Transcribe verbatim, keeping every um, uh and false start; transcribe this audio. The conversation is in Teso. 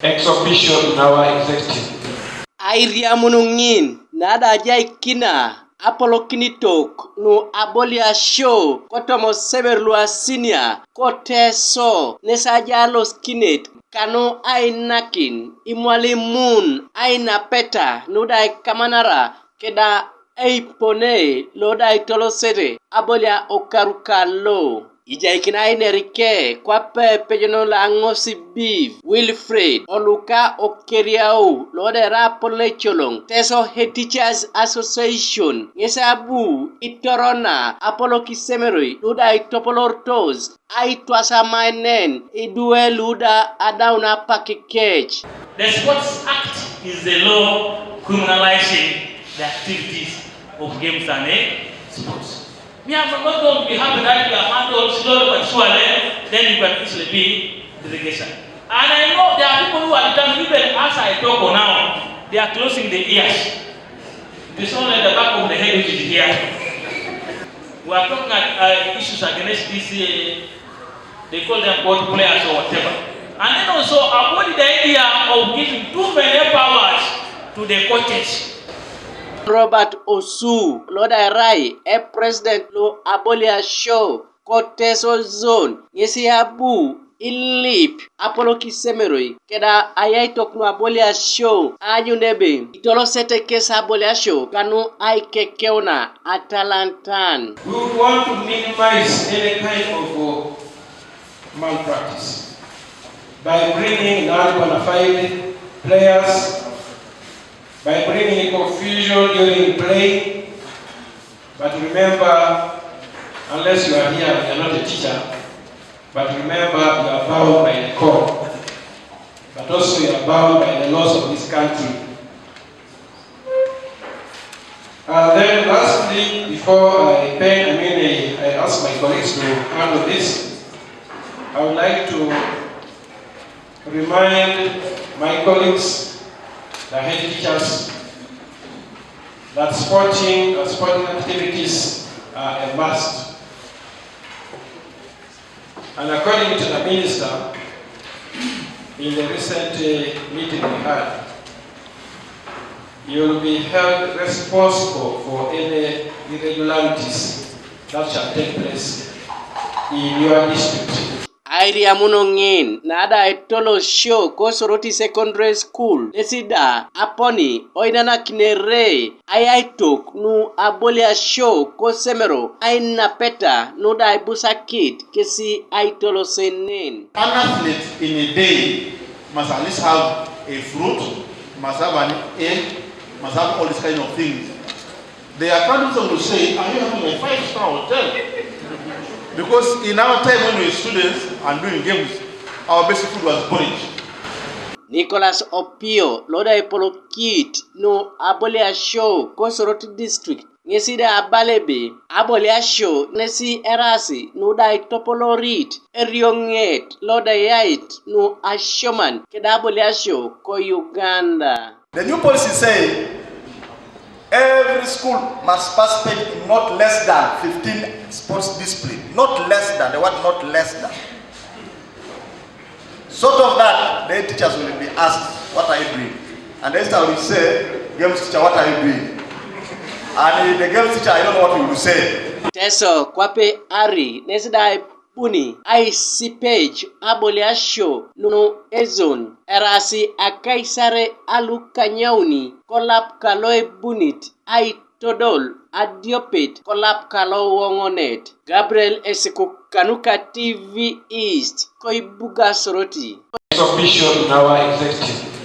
Exhibition in our executive. Airiamun ŋin na da ajaikina apolokinitok nu aboliasio kotoma semer luasinia ko Teso nes aja alosikinet kanu ainakin imwalimun ainapeta nu da ikamanara keda eipone lo da itolosete abolia okaru kalo. Ijaikinai nerike kwape epejono lo aŋosibib Wilfred Oluka Okeriau lo da erai apolon ecoloŋ Teso Head Teachers Association ŋes abu itorona apolok isemeroi lu da itopoloritos aitwasamainen idwe lu da adaun apak kec. The Sports Act is the law criminalizing the activities of games and, eh, sports. Me, I'm not going to be happy that you have handled slowly but surely, then you can easily be relegation. And I know there are people who are done, even as I talk now, they are closing their ears. It is only the back of the head which is here. We are talking at, uh, issues against this, uh, they call them board players or whatever. And then also avoid the idea of giving too many powers to the coaches. Robert Osu lo da erai e president lo aboliasio ko Teso zone ŋesi abu ilip apolok isemeroi keda ayaitok nu aboliasio aanyun ebe itolosete kes aboliasio kanu aikekeuna atalantan. We would want to minimize any kind of, uh, malpractice by bringing non-bona fide players, by bringing confusion during play. But remember, unless you are here, you are not a teacher, but remember, you are bound by the code, but also you are bound by the laws of this country. And then lastly, before I pen, I mean, I, I ask my colleagues to handle this, I would like to remind my colleagues, the head teachers, that sporting, uh, sporting activities are a must. And according to the minister, in the recent, uh, meeting we had, you will be held responsible for any irregularities that shall take place in your district. Airiamun ŋin na da etolosio ko Soroti Secondary School, nesi da aponi oinanakinere ayaitok nu aboliasio ko semero ainapeta nu da ibusakit kesi aitolosenen. An athlete in a day must at least have a fruit, must have an egg, must have all these kind of things. The accountant will say, "Are you having a five-star hotel?" Because in our time when we were students and doing games, our basic food was porridge. Nicholas Opio lo da epolokit nu aboliasio ko Soroti District ŋesi da abala ebe aboliasio nesi erasi nu da itopolorit erioŋet lo da eyait nu asioman keda aboliasio ko Uganda. The new policy say every school must participate in not less than fifteen sports discipline. Not less than, the word not less than. Short of that, the teachers will be asked, "What are you doing?" And the teacher will say, "Games teacher, what are you doing?" And the games teacher, I don't know what he will say. Teso kwape ari nesi da buni aisipej aboliasio nu ezon erasi akaisare alukanyauni kolap kalo ebunit aitodol adiopet kolap kalo woŋonet. Gabriel Esikuk kanuka T V East koibuga Soroti. Exhibition in our executive.